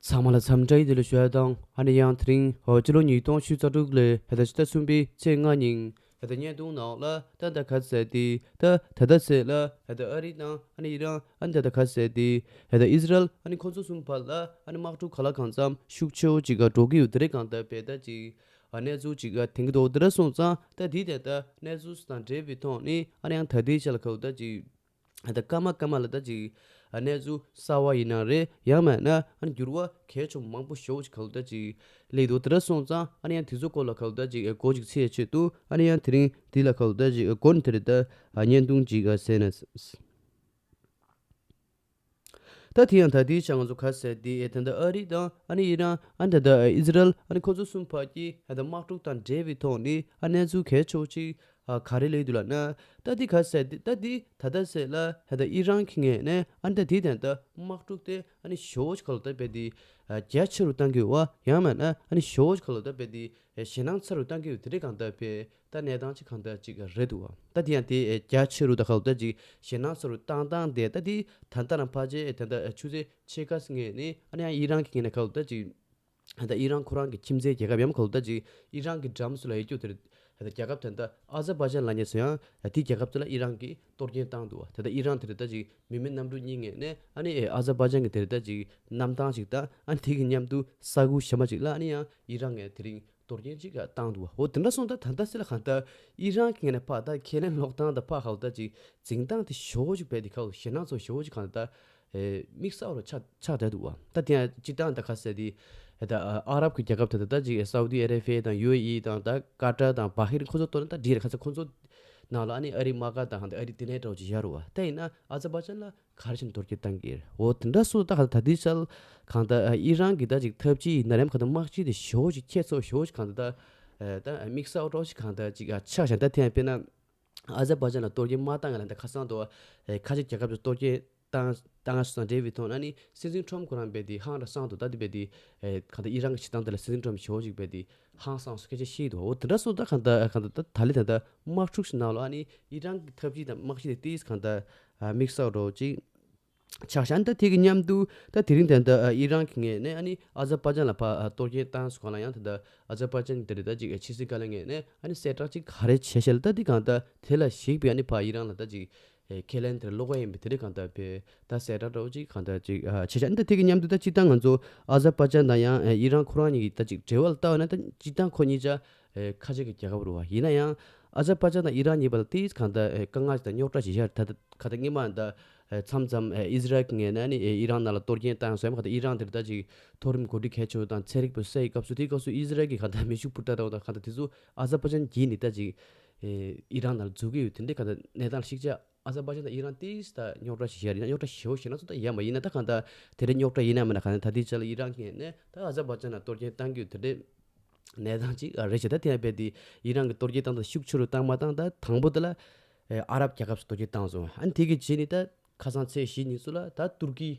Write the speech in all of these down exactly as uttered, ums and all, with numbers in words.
ཚང་མ་ལ་འཚམས་འདྲི་ཡི་དེ་ལ་ཞུ་ཡ་དང་ཨ་ནི་ཡང་དེ་རིང་ཧོ་སྤྱི་ལོ་ཉིས་སྟོང་ཉི་ཤུ་རྩ་དྲུག་ལོའི་ཧེ་ད་ཕྱི་ཟླ་གསུམ་པའི་ཚེས་ལྔ་ཉིན་ཧེ་ད་བརྙན་ཐུང་ནང་ལ་ད་ད་ག་ཟེར་ཏེ་ད་ད་ད་ཟེར་ལ་ཧེ་ད་ཨ་རི་དང་ཨ་ནི་ཨི་རན་ཨ་ནི་ད་ད་ག་ཟེར་ཏེ་ཧེ་ད་ཨི་ཟི་རལ་ཨ་ནི་ཁོ་ཚོ་གསུམ་བར་ལ་ཨ་ནི་དམག་འཁྲུག་ག་ལ་གང་འཚམ་ཤུགས་ཆེ་བོ་ཅིག་ག་འགྲོ་གི་ཡོད་དེ་རེད། གང་ལྟར་བས་ད་ཅིག་ཨ་གནས་ཚུལ་ཅིག་ག་ཐེངས་ཀྱི་འདུག་དེ་འདྲ་སོང་ཙང་ད་དེའི་ཐད་ད་གནས་ཚུལ་དང་འབྲེལ་བའི་ཐོག་ནས་ཨ་ནི་ཡང་ད་ལྟའི་ཆ་ལ་ཁ་ལོ་ད་ཅིག་ད་སྐར་མ་སྐར་མ་ལ་ད་ཅིག་གནས་ཚུལ་གསར་བ་ཡིན་ན་རེད། ཡང་མིན་ན་ཨ་འགྱུར་བ་གལ་ཆེན་པོ་མང་པོ་ཞེ་པོ་ཅིག་ག་ལོ་ད་ཅིག་སླེབས་འདུག་དེ་འདྲ་སོང་ཙང་ཨ་ནི་ཡང་དེ་ཚོ་སྐོར་ལ་ག་ལོ་ད་ཅིག་གོ་ཅིག་ཚེས་ཆེད་དུ་ཨ་ནི་ཡང་དེ་རིང་འདི་ལ་ག་ལོ་ད་ཅིག་གོ་ནི་དེ་རེད། ད་བརྙན་ཐུང་ཅིག་ག་ཟེར་ན། ད་དེ་ཡང་ད་དེའི་ཆ་ང་ཚོ་ག་ཟེར་དེ་ད་ལྟ་ཨ་རི་དང་ཨ་ནི་ཨི་རན་ཨ་ནི་ད་ལྟ་ཨི་ཟི་རལ་ཨ་ནི་ཁོ་ཚོ་གསུམ་བར་གྱི་ད་ལྟ་དམག་འཁྲུག་དང་འབྲེལ་བའི་ཐོག་ནས་ཨ་གནས་ཚུལ་གལ་ཆེ་བོ་ཅིག་ཨ་ག་རེ་སླེབས་འདུག་ལབ་ན། ད་འདི་ག་ཟེར་འདི་ད་འདི་ད་ལྟ་ཟེར་ལ་ད་ལྟ་ཨི་རན་གྱི་ངོས་ནས་ཨ་ནི་ད་འདི་ད་ལྟ་དམག་འཁྲུག་དེ་ཨ་ནི་ཞེ་པོ་ཅིག་ག་ལོ་ད་བས་འདི་རྒྱ་ཆེ་རུ་བཏང་གི་ཡོད་པ། ཡང་མིན་ན་ཨ་ནི་ཞེ་པོ་ཅིག་ག་ལོ་ད་བས་འདི་ཞེད་སྣང་ཚ་རུ་བཏང་གི་ཡོད། དེ་རེད། གང་ལྟར་བས་ད་གནས་སྟངས་ཅིག་གང་ལྟར་ཅིག་རེད་འདུག་བ། ད་འདི་ཡང་དེ་རྒྱ་ཆེ་རུ་ད་ག་ལོ་ད་ཅིག་ཞེད་སྣང་ཚ་རུ་བཏང་སྟངས་དེ་ད་འདི་ད་ལྟ་ནས་ཕལ་ཆེར་ད་ལྟ་ཆུ་ཚོད་ཕྱེད་ཀ་ཙམ་ངེས་ནས་ཨ་ནི་ཡང་ཨི་རན་གྱི་ངོས་ནས་ག་ལོ་ད་ཅིག་ད་ཨི་རན་ཁོ་རང་གི་ཁྱིམ་མཚེས་རྒྱལ་ཁབ་ཡང་ག་ལོ་ད་ཅིག་ཨི་རན་གྱི་འགྲམ་སུ་ལ་ཡོད་རྒྱུ་དེ་རེད། ད་ལྟ་རྒྱལ་ཁབ་ད་ལྟ་ཨ་ཛར་བྷ་ཇན་ལབ་མཁན་ཚོ་ཡང་དེ་རྒྱལ་ཁབ་དེ་ལ་ཨི་རན་གྱིས་གཏོར་སྐྱོན་བཏང་འདུག་བ། ད་ལྟ་ཨི་རན་དེ་རེད་ད་ཅིག་མི་མེད་གནམ་གྲུ་གཉིས་ངེས་ནས་ཨ་ནི་ཨེ་ཨ་ཛར་བྷ་ཇན་གྱི་དེ་རེད་ད་ཅིག་གནམ་ཐང་ཞིག་དང་ཨ་ནི་དེ་གི་མཉམ་དུ་ས་ཁུལ་གཞན་པ་ཅིག་ལ་ཨ་ནི་ཡང་ཨི་རན་ངས་དེ་རིང་གཏོར་སྐྱོན་ཅིག་བཏང་འདུག་བ། འོ་དེ་འདྲ་སོང་ད་ད་ལྟ་སེ་ལ་གང་ལྟར་ཨི་རན་གྱི་ངོས་ནས་ཕར་ད་ཁས་ལེན་ལོག་སྟངས་ད་ཕར་ག་ལོ་ད་ཅིག་འཛིན་སྟངས་དེ་ཞེ་པོ་ཅིག་བས་དེ་ག་ལོ་ཞེད་སྣང་ཚོ་ཞེ་པོ་ཅིག་གང་ལྟར་ཨེ་དམིགས་བསལ་རུ་ཆགས་ཆགས་བསྡད་འདུག་བ། ད་དེ་ཡང་སྤྱིར་བཏང་ད་ག་ཟེར་དེ་ད་ཨ་རབ་ཀྱི་རྒྱལ་ཁབ་དེ་ད་ད་ཅིག་སའུ་ཏི་ཨ་རེ་བྷི་ཡ་དང་ཡུ་ཨེ་ཨི་དང་ད་ཀ་ཏར་དང་བྷ་ཧེ་རིན་ཁོ་ཚོ་གཏོར་ན་ད་འགྲིག་རེད། ཁ་ཚ་ཁོ་ཚོ་ནང་ལ་ཨ་ནི་ཨ་རི་དམག་སྒར་དང་ཨ་རི་དེ་ནས་འདྲ་བོ་ཅིག་ཡོད་རེད་བ། ད་ཡིན་ན་ཨ་ཛར་བྷ་ཇན་ལ་ག་རེ་བྱས་ནས་གཏོར་སྐྱོན་བཏང་གི་རེད། འོ་དེ་འདྲ་སོང་ད་ག་ད་དེ་ཆ་ལ་གང་ལྟར་ཨི་རན་གྱི་ད་ཅིག་འཐབ་ཇུས་ཡིན་ན་རེམ་ག་ད་དམག་སྤྱི་དེ་ཞེ་པོ་ཅིག་ཁྱད་མཚར་ཞེ་པོ་ཅིག་གང་ལྟར་ད་ད་དམིགས་བསལ་འདྲ་བོ་ཅིག་གང་ལྟར་ཅིག་ཆགས་ཤག་ད་དེ་ཡང་དཔེར་ན། ཨ་ཛར་བྷ་ཇན་ལ་གཏོར་སྐྱོན་མ་བཏང་ང་ལ་འདི་ཁ་སང་དུ་ཨེ་ཁ་ཆེ་རྒྱལ་ཁབ་ཚོ་གཏོར་སྐྱོན་བཏང་བཏང་ང་སོང་འབྲེལ་བའི་ཐོག་ན་ནི་སྲིད་འཛིན་ཁྲོམ་ཁོ་རང་རྦད་དེ་ཧང་ར་སང་དུ་ད་དེ་རྦད་དེ་ཨེ་ག་ད་ཨི་རན་གྱི་བྱེད་སྟངས་དེ་ལ་སྲིད་འཛིན་ཁྲོམ་ཞེ་པོ་ཅིག་རྦད་དེ་ཧང་སང་སོང་སྐད་ཆ་བཤད་འདུག་འོ་དེ་འདྲ་སོང་ད་ག་ད་ག་ད་ད་ད་ལི་ད་ད་དམག་འཁྲུག་ཞིག་ནང་ལ་ཨ་ནི་ཨི་རན་གྱི་འཐབ་ཇུས་དང་དམག་ཇུས་དེ་ཏིས་ག་ད་ཨ་དམིགས་བསལ་འདྲ་བོ་ཅིག་ཆགས་ཤག་ད་དེ་གི་མཉམ་དུ་ད་དེ་རིང་ད་ལྟ་ཨི་རན་གྱི་ངོས་ནས་ཨ་ནི་ཨ་ཛར་བྷ་ཇན་ལ་ཕར་གཏོར་སྐྱོན་བཏང་སོང་གང་ལ་ཡང་ད་ལྟ་ཨ་ཛར་བྷ་ཇན་དེ་རེད་ད་ཅིག་ཕྱི་སྲིད་བཀའ་བློན་ངོས་ནས་ཨ་ནི་གསལ་བསྒྲགས་ཅིག་ག་རེ་བྱས་ཤག་ལ་ད་དེ་གང་ལྟར་དེ་ལ་གཞིགས་པའི་ཨ་ནི་ཕར་ཨི་རན་ལ་ད་ཅིག་ཁས་ལེན་དེར་བློ་ཁོག་ཡིན་པའི་དེ་རིང་གང་ལྟར་བས་ད་གསལ་བསྒྲགས་འདྲ་བོ་ཅིག་གང་ལྟར་ཅིག་བྱས་ཤག་ད་དེ་གི་མཉམ་དུ་ད་སྤྱིར་བཏང་ང་ཚོ་ཨ་ཛར་བྷ་ཇན་དང་ཡང་ཨི་རན་ཁོ་རང་གཉིས་ཀྱི་ད་ཅིག་འབྲེལ་བ་ལ་ལྟ་བ་ན་ད་སྤྱིར་བཏང་ཁོ་གཉིས་ཆ་ཁ་ཆེ་གི་རྒྱལ་ཁབ་རེད་བ། ཡིན་ན་ཡང་ཨ་ཛར་བྷ་ཇན་དང་ཨི་རན་གཉིས་བར་ལ་ཏིས་གང་ལྟར་དཀའ་ངལ་ཅིག་དང་རྙོག་དྲ་ཞིག་ཡོད་རེད། ད་ད་ག་ད་སྔོན་མ་ད་མཚམས་མཚམས་ཨི་ཟི་རལ་གྱི་ངོས་ནས་ནི་ཨི་རན་ནང་ལ་གཏོར་སྐྱོན་བཏང་སོང་ཡང་ག་ད་ཨི་རན་དེར་ད་ཅིག་མཐོ་རིམ་འགོ་ཁྲིད་གལ་ཆེ་བ་དང་ཚན་རིག་པ་བསད་ཡི་སྐབས་སུ་དེའི་སྐབས་སུ་ཨི་ཟི་རལ་གྱི་ག་ད་མེ་ཤུགས་འཕུར་མདའ་དང་ག་ད་དེ་ཚོ་ཨ་ཛར་བྷ་ཇན་བརྒྱུད་ནས་ད་ཅིག་ཨི་རན་ནང་ལ་འཛུལ་གྱི་ཡོད། དེ་འདྲའི་ག་ད་གནས་སྟངས་ལ་གཞིགས་བྱས་ཨ་ཛར་བྷ་ཇན་དང་ཨི་རན་ཏིས་ད་རྙོག་དྲ་ཞིག་ཡོད་རེད། ཡང་རྙོག་དྲ་ཞེ་པོ་ཞེ་ན་ཚོ་ད་ཡོད་མ་ཡིན་ན་ད་གང་ལྟར་དེ་འདྲའི་རྙོག་དྲ་ཡིན་ན་མིན་ན་ག་ད་ད་དེའི་ཆ་ལ་ཨི་རན་གྱི་ངོས་ནས་ད་ཨ་ཛར་བྷ་ཇན་ལ་གཏོར་སྐྱོན་བཏང་གི་ཡོད། དེ་འདྲའི་གནས་སྟངས་ཅིག་རེད་ཤག་ད་དེ་ཡང་རྦད་དེ་ཨི་རན་གྱི་གཏོར་སྐྱོན་བཏང་དང་ཤུགས་ཆེ་རུ་བཏང་མ་བཏང་ད་དང་པོ་དེ་ལ་ཨ་རབ་རྒྱལ་ཁབ་ཚོ་གཏོར་སྐྱོན་བཏང་སོང་། ཨ་ནི་དེ་གི་རྗེས་ནས་ད་ཁ་སང་ཚེས་བཞི་ཉིན་ཚོ་ལ་ད་ཏུར་ཀི་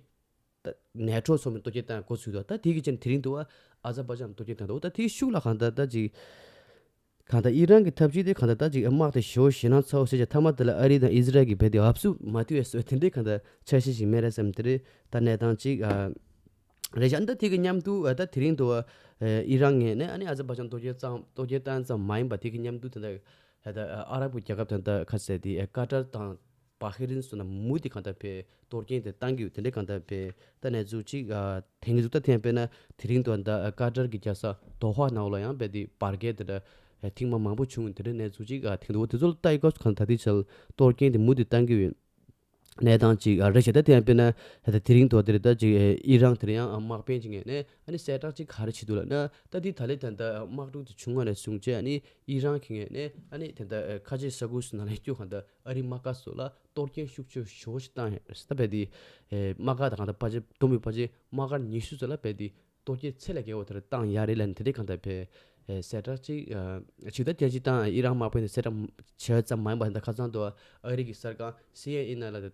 ད་ནེ་ཊོ་ཚོགས་མི་གཏོར་སྐྱོན་བཏང་འགོ་ཚུགས་འདུག་ད་དེ་གི་རྗེས་ནས་དེ་རིང་དུ་ཨ་ཨ་ཛར་བྷ་ཇན་གཏོར་སྐྱོན་བཏང་འདུག་ད་དེ་གི་ཤུགས་ལ་གང་ལྟར་ད་ཅིག་གང་ལྟར་ཨི་རན་གྱི་འཐབ་ཇུས་དེ་གང་ལྟར་ད་ཅིག་དམག་དེ་ཞེ་པོ་ཞེད་སྣང་ཚ་བོ་ཟེར་བྱས་མཐའ་མ་དེ་ལ་ཨ་རི་དང་ཨི་ཟི་རལ་གྱིས་རྦད་དེ་ཧབ་སུ་མ་བཏུལ་བའི་སྲོལ་དེ་འདྲའི་གང་ལྟར་འཆར་གཞི་ཞིག་མེད་རེད་བསམ། དེ་རེད་ད་གནས་སྟངས་ཅིག་ཨ། རེད་ཤག་ད་དེ་གི་མཉམ་དུ་ཨ་ད་དེ་རིང་དུ་ཨ་ཨི་རན་ངོས་ནས་ཨ་ནི་ཨ་ཛར་བྷ་ཇན་གཏོར་སྐྱོན་བཏང་གཏོར་སྐྱོན་བཏང་ཙམ་མ་ཡིན་པ་དེ་གི་མཉམ་དུ་ད་ལྟ་ཨ་ད་ཨ་རབ་ཀྱི་རྒྱལ་ཁབ་ད་ལྟ་ག་ཟེར་དེ་ཨ་ཀ་ཏར་དང་བྷ་ཧེ་རིན་སོགས་ནས་མུ་མཐུད་གང་ལྟར་བས་གཏོར་སྐྱོན་དེ་བཏང་གི་ཡོད། དེ་འདྲའི་གང་ལྟར་བས་ད་གནས་ཚུལ་ཅིག་ཨ་དེང་གི་འདུག་ད་ཐེངས་དཔེར་ན་དེ་རིང་དུ་ད་ཨ་ཀ་ཏར་གྱི་རྒྱལ་ས་དོ་ཧ་ནང་ལ་ཡང་རྦད་དེ་བར་བརྒལ་དེ་འདྲ་ཨ་ཐེངས་མ་མང་པོ་བྱུང་། དེ་འདྲའི་གནས་ཚུལ་ཅིག་ཨ་དེང་དུ་དེ་ཚོ་ལ་ལྟ་ཡི་སྐབས་སུ་གང་ལྟར་དེ་ཆ་ལ་གཏོར་སྐྱོན་དེ་མུ་མཐུད་བཏང་གི་ཡོད། གནས་སྟངས་ཅིག་ཨ་རེད་ཤག་ད་དེ་ཡང་དཔེར་ན་ད་ལྟ་དེ་རིང་དུ་དེ་རེད་ད་ཅིག་ཨི་རན་དེར་ཡང་དམག་དཔོན་གྱི་ངོས་ནས་ཨ་ནི་གསལ་བསྒྲགས་ཅིག་ག་རེ་བྱེད་འདུག་ལབ་ན། ད་དེ་ད་ལས་ད་ལྟ་དམག་འཁྲུག་དེ་བྱུང་བ་ནས་བཟུང་བྱས་ཨ་ནི་ཨི་རན་གྱི་ངོས་ནས་ཨ་ནི་ད་ལྟ་ཁ་ཆེ་ས་ཁུལ་སུ་ནང་ལ་སྐྱོད་གང་ལྟར་ཨ་རིའི་དམག་སྒར་སོགས་ལ་གཏོར་སྐྱོན་ཤུགས་ཆེ་ཞེ་པོ་ཞིག་བཏང་ཡོད་རེད། ད་རྦད་དེ་དམག་སྒར་དང་གང་ལྟར་ཕལ་ཆེར་བསྡོམས་པའི་ཕལ་ཆེར་དམག་སྒར་ཉི་ཤུ་ཙམ་ལ་རྦད་དེ་གཏོར་སྐྱོན་ཚད་ལས་བརྒལ་བ་དེ་འདྲ་བཏང་ཡོད་རེད་ལབ་ནས་དེ་འདྲའི་གང་ལྟར་བས་གསལ་བསྒྲགས་ཅིག་ཨ་ཅིག་ད་རྒྱལ་སྤྱི་དང་ཨི་རན་དམག་དཔོན་དེ་གསལ་བསྒྲགས་བྱས་ཙམ་མ་ཡིན་པར་ད་ཁ་སང་དུ་ཨ་རི་གི་གསར་ཁང་སི་ཨེན་ཨེན་ནང་ལ་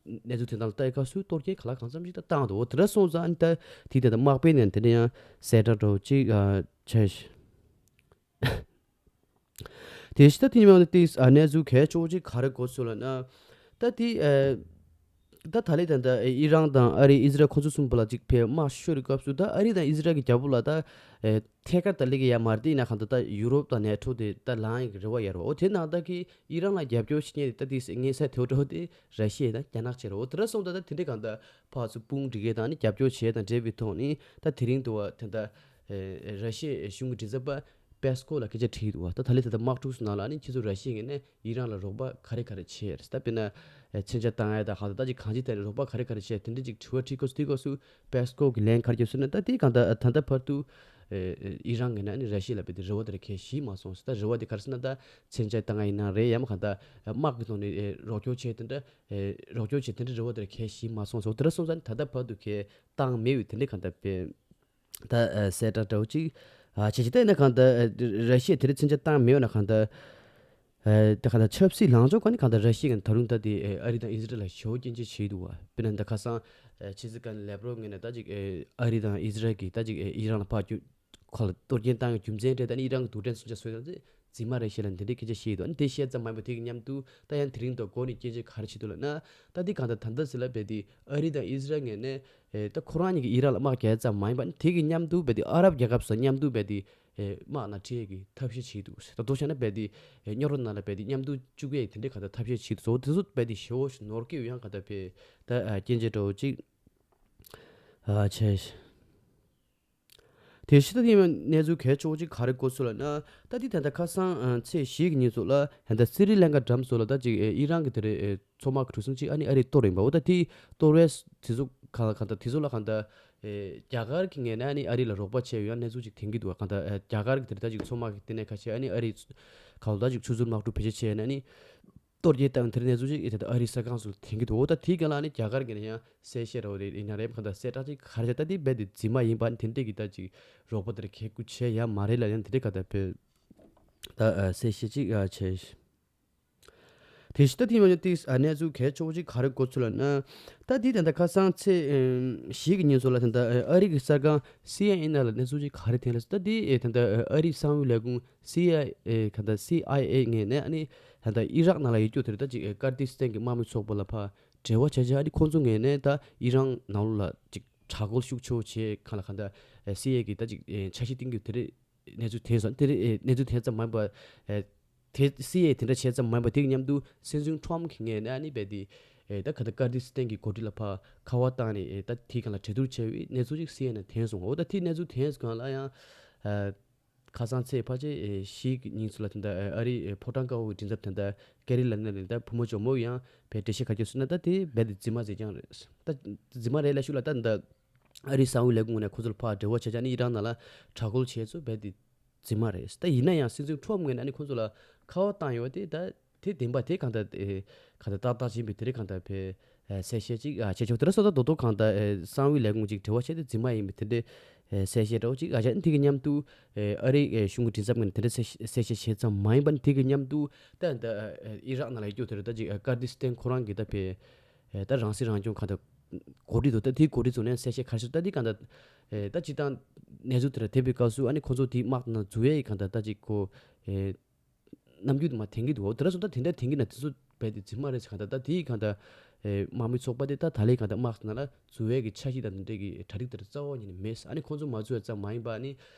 གནས་ཚུལ་དེ་དག་ལ་ལྟ་ཡི་སྐབས་སུ་གཏོར་སྐྱོན་ག་ལ་གང་འཚམ་ཅིག་ད་བཏང་འདུག་འོ་དེ་འདྲ་སོང་ཙང་ཨ་ནི་ད་དེ་དེ་ད་དམག་དཔོན་ནས་དེ་འདྲ་ཡང་གསལ་བསྒྲགས་འདྲ་བོ་ཅིག་ཨ་བྱས། དེ་ཕྱི་ད་དེ་ཉིན་མ་དེ་ཨ་གནས་ཚུལ་གལ་ཆེ་བོ་ཅིག་ག་རེ་གོ་སོང་ལབ་ན། ད་དེ་ཨ་ ད་ད་ལན་ད་ལྟ་ཨི་རན་དང་ཨ་རི་ཨི་ཟི་རལ་ཁོ་ཚོ་གསུམ་པོ་ལ་ཅིག་ཕེ་དམག་ཤོར་བའི་སྐབས་སུ་ད་ཨ་རི་དང་ཨི་ཟི་རལ་གྱི་རྒྱབ་ལོགས་ལ་ད་ཨེ་ཐད་ཀར་ད་སླེབས་ཀྱི་ཡོད་མ་རེད། དེ་ཡིན་ན་གང་ལྟར་ད་ཡུ་རོབ་དང་ནེ་ཊོ་དེ་ད་ལངས་ཡག་གི་རེ་བ་ཡོད་རེད། འོ་དེ་ནང་ལྟར་གྱི་ཨི་རན་ལ་རྒྱབ་སྐྱོར་བྱེད་མཁན་དེ་ད་དེ་སྔོན་ས་དེའོ་འདྲ་བོ་དེ་ར་ཤི་ཡ་དང་རྒྱ་ནག་བྱས་རེད། འོ་དེ་འདྲ་སོང་ཙང་ད་དེ་འདྲའི་གང་ལྟར་ཕར་ཚུར་དཔུང་སྒྲིག་མཁན་དང་ནི་རྒྱབ་སྐྱོར་བྱེད་མཁན་དང་འབྲེལ་བའི་ཐོག་ནས་ད་དེ་རིང་དུ་བ་དེ་ད་ཨེ་ར་ཤི་ཡའི་གཞུང་གི་མགྲིན་ཚབ་པ་པེ་སི་ཀོབ་ལ་སྐད་ཆ་དྲིས་འདུག་བ། ད་ད་ལན་ད་ལྟ་དམག་འཁྲུག་སོང་ནང་ལ་ནི་ཁྱེད་ཚོ་ར་ཤི་ཡའི་ངོས་ནས་ཨི་རན་ལ་རོགས་པ་ག་རེ་ག་རེ་བྱས་རེད། ད་དཔེར་ན་ཨེ་མཚོན་ཆ་བཏང་ཡ་དང་གང་ལྟར་ད་ཅིག་གང་ཅིའི་ཐད་ནས་རོགས་པ་ག་རེ་ག་རེ་བྱས། དེ་འདྲ་ཅིག་དྲི་བ་དྲིས་སྐབས་སུ་དེའི་སྐབས་སུ་པེ་སི་ཀོབ་ཀྱིས་ལན་ག་རེ་བརྒྱབ་ཟེར་ན། ད་དེ་གང་ལྟར་ད་ལྟ་བར་དུ་ཨེ་ཨི་རན་ངོས་ནས་ནི་ར་ཤི་ཡ་ལ་རྦད་དེ་རེ་བ་དེ་འདྲ་གང་ཞིག་མ་སོང་ཟེར། ད་རེ་བ་དེ་ག་རེ་ཟེར་ན་ད་མཚོན་ཆ་བཏང་ཡ་ཡིན་ན་རེད། ཡང་མིན་གང་ལྟར་དམག་གི་ཐོག་ནས་ཨེ་རོགས་སྐྱོར་བྱས་དེ་འདྲ་ཨེ་རོགས་སྐྱོར་བྱས་དེ་འདྲ་རེ་བ་དེ་འདྲ་གང་ཞིག་མ་སོང་ཟེར། དེ་འདྲ་སོང་ཙང་ད་ལྟ་བར་དུ་གང་བཏང་མེད་པའི་དེ་འདྲ་གང་ལྟར་དཔེ་ད་ཨ་གསལ་བསྒྲགས་འདྲ་བོ་ཅིག་ཨ་བྱས་ཅིག་ད་ཡིན་ན་གང་ལྟར་ཨ་ར་ཤི་ཡས་དེ་རིང་མཚོན་ཆ་བཏང་མེད་པ་ན་གང་ལྟར་ཨ་ད་གང་ལྟར་ཆབ་སྲིད་ལངས་ཕྱོགས་སྒང་ནས་གང་ལྟར་ར་ཤི་ཡ་གིས་ད་རུང་ད་དེ་ཨ་རི་དང་ཨི་ཟི་རལ་ལ་ཞེ་པོ་སྐྱོན་བརྗོད་བྱས་འདུག་བ། དཔེར་ན་ད་ཁ་སང་ཨ་ཕྱི་ཚེས་ཁ་ནས་ལེབ་རོབ་ངོས་ནས་ད་ཅིག་ཨ་རི་དང་ཨི་ཟི་རལ་གྱིས་ད་ཅིག་ཨ་ཨི་རན་ལ་ཕར་རྒྱུ་ཁོ་ལ་གཏོར་སྐྱོན་བཏང་བའི་རྒྱུ་མཚན་རེད། ད་ནི་ཨི་རན་གྱི་རྡུལ་ཕྲན་མཚོན་ཆ་བཟོས་ཙང་རྫུན་མ་རེད་ཞེས་ལ་འདི་འདྲའི་སྐད་ཆ་བཤད་འདུག་ཨ་ནི་དེ་བཤད་ཙམ་མ་ཡིན་པར་དེ་གི་མཉམ་དུ་ད་ཡང་དེ་རིང་ད་དགོང་ནས་སྐད་ཆ་ག་རེ་བྱེད་འདུག་ལབ་ན། ད་འདི་གང་ལྟར་ད་ལྟ་ཟེར་ལབ་པས་དེ་ཨ་རི་དང་ཨི་ཟི་རལ་ངོས་ནས་ཨེ་ད་ཁོ་རང་གཉིས་ཀྱིས་ཨི་རན་ལ་དམག་རྒྱག་ཙམ་མ་ཡིན་པ་ནི་དེ་གི་མཉམ་དུ་རྦད་དེ་ཨ་རབ་རྒྱལ་ཁབ་སོགས་མཉམ་དུ་རྦད་དེ་ཨེ་དམག་ནང་ཁྲིད་ཡས་ཀྱི་ཐབས་ཤེས་བྱེད་འདུག་ད་མདོར་བྱས་ན་རྦད་དེ་ཨེ་རྙོག་དྲ་ནང་ལ་རྦད་དེ་མཉམ་དུ་བཅུག་ཡས་དེ་འདྲའི་གང་ལྟར་ཐབས་ཤེས་བྱེད་འདུག་ཟེར། དེ་ཚོ་རྦད་དེ་ཞེ་པོ་ཞིག་ནོར་སྐྱོན་ཡང་གང་ལྟར་དཔེ་ད་ཨ་སྐྱོན་བརྗོད་འདྲ་བོ་ཅིག་ཨ་བྱས། དེ་བཞིན་ད་དེ་ཡང་གནས་ཚུལ་གལ་ཆེ་བོ་ཅིག་ག་རེ་གོ་སོང་ལབ་ན། ད་དེ་ད་ལྟ་ཁ་སང་ཨ་ཚེས་བཞི་གི་ཉིན་ཚོ་ལ་ད་ལྟ་སི་རི་ལང་ཀ་འགྲམ་ཚོ་ལ་ད་ཅིག་ཨེ་ཨི་རན་གྱི་དེ་རེད་ཨེ་མཚོ་དམག་གི་གྲུ་གཟིངས་ཅིག་ཨ་ནི་ཨ་རིས་གཏོར་ཡིན་པ། འོ་ད་དེ་གཏོར་བའི་དེ་ཚོ་གང་ལ་གང་ལྟར་དེ་ཚོ་ལ་གང་ལྟར་ཨེ་རྒྱ་གར་གྱི་ངོས་ནས་ཨ་ནི་ཨ་རི་ལ་རོགས་པ་བྱས་ཡོད་ཡང་གནས་ཚུལ་ཅིག་ཐོན་གྱི་འདུག་བ། གང་ལྟར་ཨེ་རྒྱ་གར་གྱི་དེ་རེད་ད་ཅིག་མཚོ་དམག་གི་ལྟེ་གནས་ཁ་ཤས་ཨ་ནི་ཨ་རིས་གང་ལ་ད་ཅིག་ཆུ་ཚོད་དམག་གྲུ་བེད་སྤྱོད་བྱས་ནས་ཨ་ནི་གཏོར་རྒྱག་བཏང་དེར་གནས་ཚུལ་ཅིག་ཨེ་ད་ལྟ་ཨ་རིའི་གསར་ཁང་སོགས་ལ་ཐོན་གྱི་འདུག་འོ་ད་དེའི་སྒང་ལ་ཨ་ནི་རྒྱ་གར་གྱི་ནས་ཡང་གསལ་བཤད་རོགས་རེད་ཡིན་ན་རེད་གང་ལྟར་གསལ་བསྒྲགས་ཅིག་ག་རེ་བྱས་ད་དེ་རྦད་དེ་རྫུན་མ་ཡིན་པ་ཨ་ནི་དེ་འདྲས་ཀྱི་ད་ཅིག་རོགས་པ་དེར་གལ་དགོས་བྱས་ཡ་མ་རེད་ལབ་ཡང་དེ་འདྲས་གང་ལྟར་བོད་ད་ཨ་གསལ་བཤད་ཅིག་ཨ་བྱས། དེ་བཞིན་ད་དེ་མ་ཡང་ཏིས་ཨ་གནས་ཚུལ་གལ་ཆེ་བོ་ཅིག་ག་རེ་གོ་ཚུལ་ལབ་ན། ད་དེ་ད་ལྟ་ཁ་སང་ཚེས་ཨེམ་བཞི་གི་ཉིན་སོགས་ལ་ད་ལྟ་ཨ་རི་གི་གསར་ཁང་སི་ཨེན་ཨེན་ལ་གནས་ཚུལ་ཅིག་ག་རེ་ཐོན་ལབ་ཟེར་ད་དེ་ཨེ་ད་ལྟ་ཨ་རིའི་གསང་བའི་ལས་ཁུངས་སི་ཨའི་ཨེ་ག་ད་སི་ཨའི་ཨེ་ངོས་ནས་ཨ་ནི་ད་ལྟ་ཨི་རག་ནང་ལ་ཡོད་རྒྱུ་དེར་ད་ཅིག་ཨེ་ཀར་ཏི་སི་ཐན་གྱི་དམག་མི་ཚོགས་པ་ལ་ཕར་འབྲེལ་བ་བྱས་བྱས་ཨ་ནི་ཁོང་ཚོ་ངོས་ནས་ད་ཨི་རན་ནང་ལོགས་ལ་ཅིག་དྲག་རྒོལ་ཤུགས་ཆེ་བོ་བྱས་གང་ལ་གང་ད་ཨེ་སི་ཨའི་གི་ད་ཅིག་ཨེ་འཆར་གཞི་བཏིང་རྒྱུ་དེ་རེད། གནས་ཚུལ་ཐོན་སོང་། དེ་རེད་ཨེ་གནས་ཚུལ་ཐོན་ཙམ་མ་ཡིན་པ་ཨེ་དེ་སི་ཨའི་དེ་འདྲ་བྱས་ཙམ་མ་ཡིན་པ་དེ་གི་མཉམ་དུ་སྲིད་འཛིན་ཁྲོམ་གྱི་ངོས་ནས་ཨ་ནི་རྦད་དེ་ཨེ་ད་ག་ད་ཀར་ཏི་སི་ཐན་གྱི་འགོ་ཁྲིད་ལ་ཕར་ཁ་པར་བཏང་ནས་ཨེ་ད་དེའི་སྒང་ལ་གྲོས་བསྡུར་བྱས་པའི་གནས་ཚུལ་ཅིག་སི་ཨེན་ཨེན་ཐོན་སོང་། འོ་ད་དེ་གནས་ཚུལ་ཐོན་སྒང་ལ་ཡང་ཨ་ཁ་སང་ཚེས་ཕལ་ཆེར་ཨེ་བཞི་གི་ཉིན་ཚོ་ལ་ད་ལྟ་ཨ་རིའི་ཨེ་ཕོ་བྲང་དཀར་པོའི་མགྲིན་ཚབ་ད་ལྟ་ཀེ་རི་ལ་ནན་ནས་ད་བུ་མོ་ཇོ་མོ་ཡང་ཕར་འགྲེལ་བཤད་ག་རེ་བྱས་སོང་ན། ད་དེ་རྦད་དེ་རྫུན་མ་ཟེར་རྐྱང་རེད། ད་རྫུན་མ་རེད་ལབ་ཤུགས་ལ་ད་ད་ཨ་རིའི་གསང་བའི་ལས་ཁུངས་ནས་ཁོ་ཚོ་ལ་ཕར་འབྲེལ་བ་བྱས་བྱས་ནས་ཨི་རན་ནང་ལ་དྲག་རྒོལ་བྱས་ཚུལ་རྦད་དེ་རྫུན་མ་རེད། ད་ཡིན་ན་ཡང་སྲིད་འཛིན་ཁྲོམ་ངོས་ནས་ཨ་ནི་ཁོ་ཚོ་ལ་ཁ་པར་བཏང་ཡོད་དེ་ད་དེ་བདེན་པ་དེ་གང་ལྟར་ཨེ་གང་ལྟར་ཏག་ཏག་ཡིན་པའི་དེ་རེད་གང་ལྟར་ཕར་ཨེ་གསལ་བཤད་ཅིག་ཨ་བྱས་ཆོག་དེ་རེད་སོ། ད་རྡོག་རྡོག་གང་ལྟར་ཨེ་གསང་བའི་ལས་ཁུངས་ཅིག་འབྲེལ་བ་བྱས་ཏེ་རྫུན་མ་ཡིན་པའི་དེ་འདྲའི་ཨེ་གསལ་བཤད་འདྲ་བོ་ཅིག་ཨ་བྱས་དེ་གི་མཉམ་དུ་ཨེ་ཨ་རིའི་ཨེ་གཞུང་གི་མགྲིན་ཚབ་ངོས་ནས་དེ་འདྲའི་གསལ་གསལ་བཤད་བྱས་ཙམ་མ་ཡིན་པ་ནི་དེ་གི་མཉམ་དུ་ད་ད་ཨེ་ཨི་རག་ནང་ལ་ཡོད་རྒྱུ་དེ་རེད་ད་ཅིག་ཨེ་ཀར་ཏི་སི་ཐན་ཁོ་རང་གི་ད་ཕར་ཨེ་ད་རང་སྲིད་རང་སྐྱོང་གང་ལྟར་འགོ་ཁྲིད་འདུག་ད་དེའི་འགོ་ཁྲིད་ཚོ་ནས་གསལ་བཤད་ག་རེ་ཞུ་ད་འདི་གང་ལྟར་ཨེ་ད་སྤྱིར་བཏང་གནས་ཚུལ་དེ་འདྲ་ཐོན་པའི་སྐབས་སུ་ཨ་ནི་ཁོ་ཚོ་དེའི་དམག་ནང་འཛུལ་ཡས་ཡི་གང་ལྟར་ད་ཅིག་ཁོ་ཨེ་རྣམ་འགྱུར་དུ་མ་ཐོན་གྱི་འདུག་འོ་དེ་འདྲ་སོང་ད་དེ་འདྲ་ཐོན་གྱི་ན་དེ་ཚོ་རྦད་དེ་རྫུན་མ་རེད་ཟེར་གང་ལྟར་ད་དེའི་གང་ལྟར་ཨེ་དམག་མི་ཚོགས་པ་དེ་ད་ད་ལའི་གང་ལྟར་དམག་ནང་ལ་འཛུལ་ཡས་ཀྱི་འཆར་གཞི་དང་དེ་འདྲ་གི་གྲ་སྒྲིག་དེ་འདྲ་རྩ་བ་ཉིད་ནས་མེད། ཨ་ནི་ཁོ་ཚོ་མ་འཛུལ་ཡས་ཙམ་མ་ཡིན་པ་ཨ་ནི་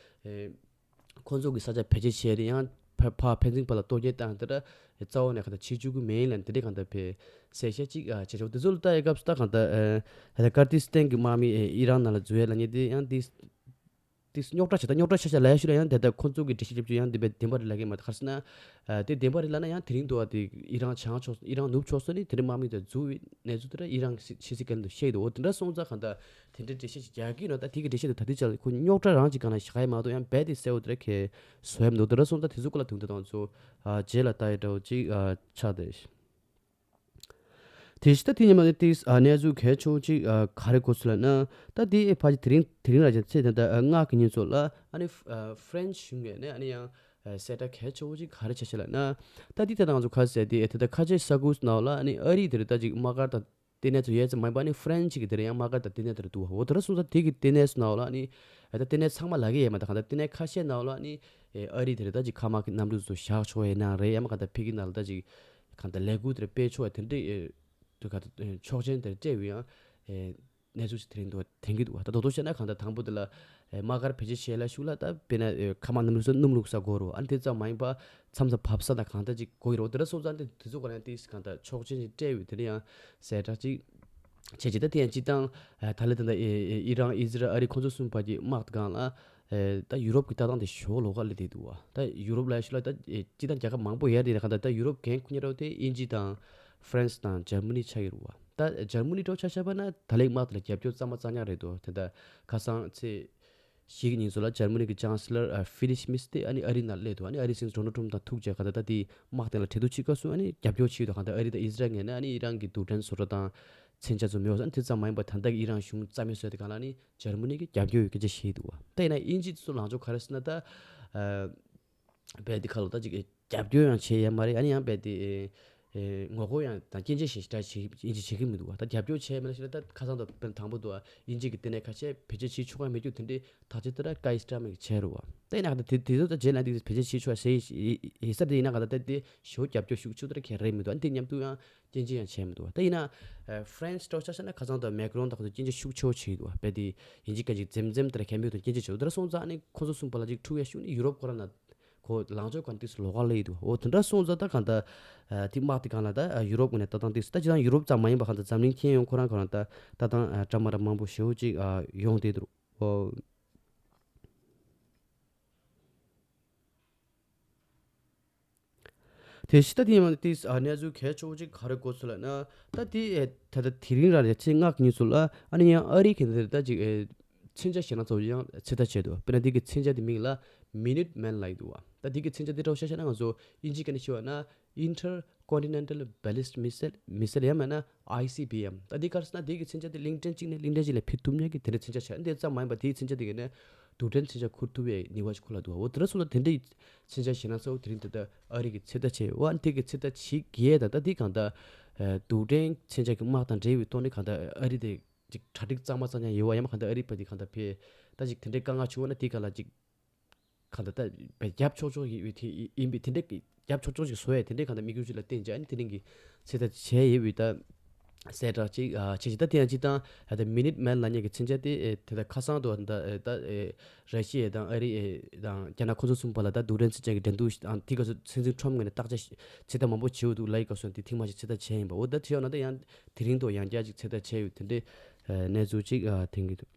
ཨེ་ཁོང་ཚོ་གི་ས་ཆ་བེད་སྤྱོད་བྱས་ཏེ་ཡང་ཕ་ཕ་ཕན་ཚུན་བར་ལ་གཏོར་རྒོལ་བཏང་དེ་འདྲ་རྩ་བ་ནས་གང་ལྟར་བྱེད་བཅུག་གི་མེད་ལབ་དེ་འདྲའི་གང་ལྟར་ཕར་གསལ་བཤད་ཅིག་ཨ་བྱས་ཆོག་དེ་ཚོ་ལ་ལྟ་ཡི་སྐབས་སུ་ད་གང་ལྟར་ཨེ་ད་ལྟ་ཀར་ཏི་སི་ཐན་གྱི་དམག་མི་ཨེ་ཨི་རན་ནང་ལ་འཛུལ་ཡས་ལབ་མཁན་དེ་ཡང་དེ་དེ་རྙོག་དྲ་ཆེ་ད་རྙོག་དྲ་ཆེ་ཆེ་ལབ་ཡ་ཞུ་ལ་ཡང་དེ་ལྟར་ཁོང་ཚོ་གི་འགྲེལ་བཤད་རྒྱབ་རྒྱུ་ཡང་དེ་བས་བདེན་པ་རེད་ལབ་ཀྱི་མ་རེད། ག་རེ་ཟེར་ན་ཨ་དེ་བདེན་པ་རེད་ལབ་ན་ཡང་དེ་རིང་དུ་བ་དེ་ཨི་རན་བྱང་ཕྱོགས་ཨི་རན་ནུབ་ཕྱོགས་སུ་ནི་དེ་འདྲའི་དམག་མི་དེ་འཛུལ་བའི་གནས་ཚུལ་དེ་འདྲ་ཨི་རན་གྱི་ཕྱི་སྲིད་བཀའ་བློན་དུ་བཤད་ཀྱི་འདུག་འོ་དེ་འདྲ་སོང་ཙང་གང་ལྟར་དེ་འདྲའི་འགྲེལ་བཤད་ཅིག་རྒྱག་གི་ཡོད་ན་ད་དེ་གི་འགྲེལ་བཤད་དེ་ད་ལྟའི་ཆར་ལ་ཁོ་རྙོག་དྲ་རང་གཅིག་སྒང་ལ་བཞག་ཡ་མ་གཏོགས་ཡང་རྦད་དེ་གསལ་བོ་དེ་འདྲ་གང་བཟོ་ཡ་མི་འདུག་འདི་འདྲ་སོང་ཙང་དེ་ཚོ་སྐོར་ལ་དུང་དུ་དང་ཚོ་ཨ་རྗེས་ལ་ལྟ་ཡ་འདྲ་བོ་ཅིག་ཨ་ཆགས་བསྡད། དེ་བཞིན་ད་དེ་ཉིན་མ་ནི་ཏིས་ཨ་གནས་ཚུལ་གལ་ཆེ་བོ་ཅིག་ཨ་ག་རེ་གོ་སོང་ལབ་ན། ད་དེ་ཕལ་ཆེར་དེ་རིང་དེ་རིང་ར་ཅན་ཚེས་ད་ལྟ་ཨ་ལྔ་གི་ཉིན་ཚོ་ལ་ཨ་ནི་ཨ་ཧྥ་རན་སི་གཞུང་ངོས་ནས་ཨ་ནི་ཡང་ཨ་གསལ་བསྒྲགས་གལ་ཆེ་བོ་ཅིག་ག་རེ་བྱས་ཤག་ལབ་ན། ད་དེ་ད་ལྟ་ང་ཚོ་ཁ་གསལ་དེ་ད་ལྟ་ཁ་ཆེ་ས་ཁུལ་ནང་ལ་ཨ་ནི་ཨ་རི་དེ་རེད་ད་ཅིག་དམག་སྒར་དང་ལྟེ་གནས་ཚོ་ཡོད་ཙམ་མ་ཡིན་པ་ཨ་ནི་ཧྥ་རན་སི་གི་དེ་རེད་ཡང་དམག་སྒར་དང་ལྟེ་གནས་དེ་རེད་འདུག་འོ་དེ་འདྲ་སོང་ཙང་དེ་གི་ལྟེ་གནས་སུ་ནང་ལ་ཨ་ནི་ད་ལྟེ་གནས་ཚང་མ་ལབ་ཀྱི་ཡོད་མ་རེད། གང་ལྟར་ལྟེ་གནས་ཁ་ཤས་ནང་ལ་ཨ་ནི་ཨ་རི་དེ་རེད་ད་ཅིག་མཁའ་དམག་གི་གནམ་གྲུ་ཚོ་བཞག་ཆོག་ཡས་ནང་རེད་ཡང་མིན་གང་ལྟར་ཕ་གི་ནང་ལ་ད་ཅིག་གང་ལྟར་ལས་འགུལ་དེ་འདྲ་སྤེལ་ཆོག་ཡས་དེ་འདྲ་ཨེ་ ག་ད་ཆོག་མཆན་དེ་སྤྲད་ཡོད་ཡང་། ཨེ། གནས་ཚུལ་ཞིག་དེ་རིང་འདུག་ཐོན་གྱི་འདུག་ད་དོ་དོ་བཤད་ན་གང་ལྟར་དང་པོ་དེ་ལ། ཨེ། དམག་སྒར་བེད་སྤྱོད་བྱས་ལ་ཤུགས་ལ་ད་དཔེར་ན། ཨེ། མཁའ་དམག་སྣུམ་རིགས་སོགས་སྣུམ་རླུང་ས་འགོར་རོ། ཨ་ནི་དེ་ཙམ་མ་ཡིན་པ་མཚམས་མཚམས་བབས་ས་དང་གང་ལྟར་ཅིག་འགོར་གྱི་རོ། དེ་འདྲ་སོང་ཙང་དེ་དེ་ཚོ་ག་ལ་ཡང་དེ་གང་ལྟར་ཆོག་མཆན་ཞིག་སྤྲད་ཡོད། དེ་ནས་ཡང་གསལ་བསྒྲགས་ཅིག་བྱས་ཅིག་ད་དེ་ཡང་སྤྱི་བཏང་། ཨེ། ད་ལས་ད་ལྟ་ཨེ། ཨེ། ཨི་རན་ཨི་ཟི་རལ་ཨ་རི་ཁོང་ཚོ་གསུམ་བར་གྱི་དམག་དེ་སྒང་ལ། ཨེ། ད་ཡུ་རོབ་ཀྱི་ལྟ་སྟངས་དེ་ཞོག་ལོགས་ཀ་སླེབས་བསྡད་འདུག་བ། ད་ཡུ་རོབ་ལ་ཤུ་ལ་ད། ཨེ། སྤྱི་བཏང་རྒྱལ་ཁབ་མང་པོ་ཡོད་རེད། གང་ལྟར་ད་ཡུ་རོབ་འགན་ཁུར་མཁན་ར་དེ་དབྱིན་ཇི་དང་ཧྥ་རན་སི་དང་འཇར་མ་ནི་ཆགས་ཀྱི་རེད་བ། ད་འཇར་མ་ནི་འདྲ་བོ་ཆ་བཞག་པ་ན་ད་ལན་དམག་དེ་ལ་རྒྱབ་སྐྱོར་གཙང་མ་གཙང་རྐྱང་རེད་འདུག་དེ་ད་ཁ་སང་ཚེས་བཞི་གི་ཉིན་ཚོ་ལ་འཇར་མ་ནི་གི་ཅང་སི་ལར་ཨ། ཧྥི་རི་ཤི་མེར་ཚ་དེ་ཨ་ནི་ཨ་རིའི་ནང་སླེབས་འདུག་ཨ་ནི་ཨ་རིའི་སྲིད་འཛིན་ཌོ་ནལ་ཊམ་དང་ཐུག་བྱས་གང་ལྟར་ད་དེ་དམག་དེ་ལ་འབྲེལ་གཏུག་བྱེད་སྐབས་སུ་ཨ་ནི་རྒྱབ་སྐྱོར་བྱེད་འདུག་གང་ལྟར་ཨ་རི་དང་ཨི་ཟི་རལ་ངོས་ནས་ཨ་ནི་ཨི་རན་གྱི་རྡུལ་ཕྲན་བཟོ་གྲྭ་དང་མཚོན་ཆ་ཚོ་མེད་པ་ཨ་ནི་དེ་ཙམ་མ་ཡིན་པར་ད་ལྟ་གི་ཨི་རན་གཞུང་རྩ་མེད་བཟོས་དེ་གང་ལ་ཨ་ནི་འཇར་མ་ནི་གི་རྒྱབ་སྐྱོར་ཡོད་སྐད་ཆ་བཤད་འདུག་ད་ཡིན་ན་དབྱིན་ཇི་ཚོ་ལངས་ཕྱོགས་ག་རེ་ཟེར་ན་ད། ཨ། རྦད་དེ་ཁ་ལོ་ད་ཅིག་རྒྱབ་སྐྱོར་ཡང་བྱས་ཡོད་མ་རེད། ཨ་ནི་ཡང་རྦད་དེ་ཨེ། ངོ་རྒོལ་ཡང་དང་སྐྱོན་བརྗོད་ཞིག་ད་བྱེད་ཨིན་ཇི་བྱེད་ཀྱི་མི་འདུག་བ། ད་རྒྱབ་སྐྱོར་བྱས་མེད་ལ་ཞེ་ན་ད་ཁ་སང་དང་དཔེར་ན་དང་པོ་འདུག་བ། ཨིན་ཇི་གི་ལྟེ་གནས་ཁ་ཤས་བེད་སྤྱོད་བྱེད་ཆོག་ག་མེད་རྒྱུ་དེ་འདྲའི་ཐག་གཅོད་དེ་ར་ཀའི་སི་ཊར་མེར་གྱིས་བྱས་རེད་བ། ད་ཡིན་ན་ད་དེ་དེ་ཚོ་ད་རྗེས་ལ་འདི་བེད་སྤྱོད་བྱེད་ཆོག་ཟེར་ཡི་ས་དེ་ཡིན་ན་ག་ད་ད་དེ་ཞོ་རྒྱབ་སྐྱོར་ཤུགས་ཆེ་དེ་ར་གས་རེད་མི་འདུག་ཨ་ནི་དེ་མཉམ་དུ་ཡང་སྐྱོན་བརྗོད་ཡང་བྱས་མི་འདུག་བ། ད་ཡིན་ན་ཧྥ་རན་སི་འདྲ་བོ་ཆ་བཞག་ན་ཁ་སང་དང་མེ་ཀ་རོན་དང་ཁོ་ཚོ་སྐྱོན་བརྗོད་ཤུགས་ཆེ་བོ་བྱས་འདུག་བ། རྦད་དེ་ཨིན་ཇི་སྐད་ཅིག་འཛེམ་འཛེམ་དེ་ར་གས་མི་འདུག་སྐྱོན་བརྗོད་བྱས་འདུག་དེ་ར་སོང་ཙང་ཨ་ནི་ཁོ་ཚོ་གསུམ་བར་ལ་ཅིག་འཁྲུག་ཡ་ཤུགས་ནི་ཡུ་རོབ་ཁོ་ར་ན། ཁོ་ལངས་ཕྱོགས་གང་ཏིག་སུ་ལོགས་ཀ་ལ་ཡི་འདུག་འོ་དེ་འདྲ་སོང་ཙང་ད་གང་ལྟར་ཨ། དེ་དམག་དེ་གང་ལ་ད་ཨ། ཡུ་རོབ་ངོས་ནས་ལྟ་སྟངས་ཏིག་སུ་ད་ཅི་ད་ཡུ་རོབ་ཙམ་མ་ཡིན་པ་གང་ལྟར་འཛམ་གླིང་ཁྱོན་ཡོངས་ཁོ་རང་ཁོ་རང་ད་ལྟ་སྟངས་ཨ། འདྲ་མ་འདྲ་མང་པོ་ཞེ་པོ་ཅིག་ཨ། ཡོང་བསྡད་འདུག་འོ། དེ་ཕྱི་ད་དེ་ཡང་ཏིག་ཨ། གནས་ཚུལ་གལ་ཆེ་བོ་ཅིག་ག་རེ་གོ་ཚུལ་ལ་ན་ད་དེ་ཨེ། ད་ད་དེ་རིང་རང་རེད་ཚེས་ལྔ་གི་ཉིན་ཚུལ་ལ་ཨ་ནི་ཡང་ཨ་རི་གི་འདིར་ད་ཅིག་ཨེ། མཚོན་ཆ་ཞེ་ན་ཚོ་ཡང་ཚོད་ལྟ་བྱས་འདུག་དཔེར་ན་འདི་གི་མཚོན་ཆ་དེ་མིང་ལ་Minuteman ལབ་ཀྱི་འདུག་བ། ད་འདི་གི་མཚོན་ཆ་དེ་འདྲ་བོ་ཤ་ཤ་ན་ང་ཚོ་དབྱིན་ཇི་སྐད་ནས་ཤེས་པ་ན་Intercontinental Ballistic Missile Missile ཡང་མིན་ན་I C B M། ད་འདི་ག་རེ་ཟེར་ན་འདི་གི་མཚོན་ཆ་དེ་གླིང་ཕྲན་གཅིག་ནས་གླིང་ཕྲན་གཅིག་ལ་ཕེབས་ཐུབ་མཁན་གྱི་དེ་འདྲའི་མཚོན་ཆ་ཆགས། འདི་ཙམ་མ་ཡིན་པ་དེའི་མཚོན་ཆ་དེ་གི་ནས་རྡུལ་ཕྲན་མཚོན་ཆ་འཁུར་ཐུབ་པའི་ནུས་པ་ཞིག་ཁོ་ལ་འདུག་བ། འོ་དེ་འདྲ་སོང་ཙང་དེ་འདྲའི་མཚོན་ཆ་ཞེ་ན་ཚོ་དེ་རིང་ད་ལྟ་ཨ་རི་གི་ཚོད་ལྟ་བྱས་ཡོད་བ། འདི་གི་ཚོད་ལྟ་བྱེད་དགོས་ད་ད་འདི་གང་ལྟར་རྡུལ་ཕྲན་མཚོན་ཆ་གི་དམག་དང་འབྲེལ་བའི་ཐོག་ནས་གང་ལྟར་ཨ་རི་དེ། ཅིག་གྲ་སྒྲིག་གཙང་མ་གཙང་རྐྱང་ཡོད་བ། ཡང་མ་གང་ལྟར་ཨ་རི་པ་དེ་གང་ལྟར་ཕེ་ད་ཅིག་དེ་འདྲའི་དཀའ་ངལ་བྱུང་བ་ན་དེ་ག་ལ་ཅིག་གང་ལྟར་ད་བེད་རྒྱབ་ཆོག་ཆོག་ཡིན་པའི་དེ་ཡིན་པའི་དེ་འདྲའི་རྒྱབ་ཆོག་ཆོག་ཅིག་བཟོ་ཡ་དེ་འདྲའི་གང་ལྟར་དམིགས་ཡུལ་ཅིག་ལ་བརྟེན་བྱས་ཨ་ནི་དེ་རིང་གི་ཚེ་ད་བྱས་ཡོད་པའི་ད་གསལ་བསྒྲགས་ཅིག་ཨ་བྱས་ཤིང་ད་དེ་ཡང་ཅིག་དང་ད་ད་Minuteman ལབ་མཁན་གྱི་མཚོན་ཆ་དེ་ཨེ་དེ་ད་ཁ་སང་དུ་ད་ཨེ་ད་ཨེ་ར་ཤི་ཡ་དང་ཨ་རི་ཨེ་དང་རྒྱ་ནག་ཁོ་ཚོ་གསུམ་བར་ལ་ད་རྡུལ་ཕྲན་མཚོན་ཆ་གི་འགྲན་བསྡུར་དང་དེ་སྐབས་སུ་སྲིད་འཛིན་ཊམ་ངོས་ནས་བརྟག་དཔྱད་ཚོད་ལྟ་མང་པོ་བྱས་ཡོད་འདུག་ལབ་ཡི་སྐབས་སུ་དེ་ཐེངས་མ་ཞིག་ཚོད་ལྟ་བྱས་ཡིན་པ། འོ་ད་དེ་ཡང་ན་ད་ཡང་། དེ་རིང་དུ་ཡང་བསྐྱར་ཅིག་ཚོད་ལྟ་བྱས་ཡོད་དེ་འདྲའི་ཨ། གནས་ཚུལ་ཅིག་ཨ། ཐོན་གྱི་འདུག་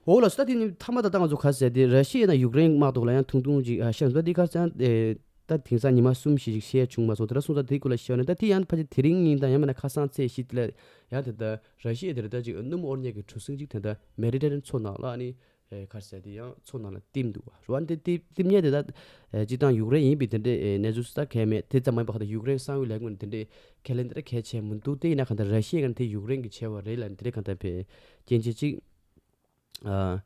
འོ་ལགས་སོ། ད་དེ་ནི་མཐའ་མ་ད་ལྟ་ང་ཚོ་ག་ཟེར་དེ་ར་ཤི་ཡ་དང་ཡུཀ་རེན་དམག་ཐོག་ལ་ཡང་ཐུང་ཐུང་ཅིག་ཨ། བཤད་ད་འདི་ག་ཟེར་ཨེ། ད་དེང་སང་ཉི་མ་གསུམ་བཞི་ཞིག་བཤད་ཡ་བྱུང་མ་སོང་། དེ་འདྲ་སོང་ཙང་དེའི་སྐོར་ལ་བཤད་ན་ད་དེ་ཡང་ཕལ་ཆེར་དེ་རིང་ཉིན་དང་ཡང་མིན་ན་ཁ་སང་ཚེས་བཞི་དེ་ལ་ཡང་དེ་ལྟར་ར་ཤི་ཡ་དེ་ལ་ད་ཅིག་སྣུམ་དབོར་མཁན་གྱི་གྲུ་གཟིངས་ཅིག་དེ་ལྟར་མེ་ཌི་ཊེ་རེ་ནི་མཚོ་ནང་ལ་ཨ་ནི། ཨེ། ག་རེ་ཟེར་དེ་ཡང་མཚོ་ནང་ལ་བསྟིམ་འདུག་བ། རུ་ཨ་ནི་དེ་བསྟིམ་མཁན་དེ་ད་ཨེ་སྤྱི་བཏང་ཡུཀ་རེན་ཡིན་པའི་དེ་འདྲའི་ཨེ་གནས་ཚུལ་ད་གལ་མེད། དེ་ཙམ་མ་ཡིན་པ་ག་ད་ཡུཀ་རེན་གསང་བའི་ལས་ཁུངས་ནས་དེ་འདྲའི་ཁས་ལེན་དེ་འདྲ་གལ་ཆེ་མི་འདུག་དེ་ཡིན་ན་ག་ད་ར་ཤི་ཡ་ག་ནས་དེ་ཡུཀ་རེན་གྱི་བྱས་པ་རེད་ལབ་ནས་དེ་འདྲའི་ག་ད་བྱས་རྐྱེན་བྱས་ཅིག་ཨ་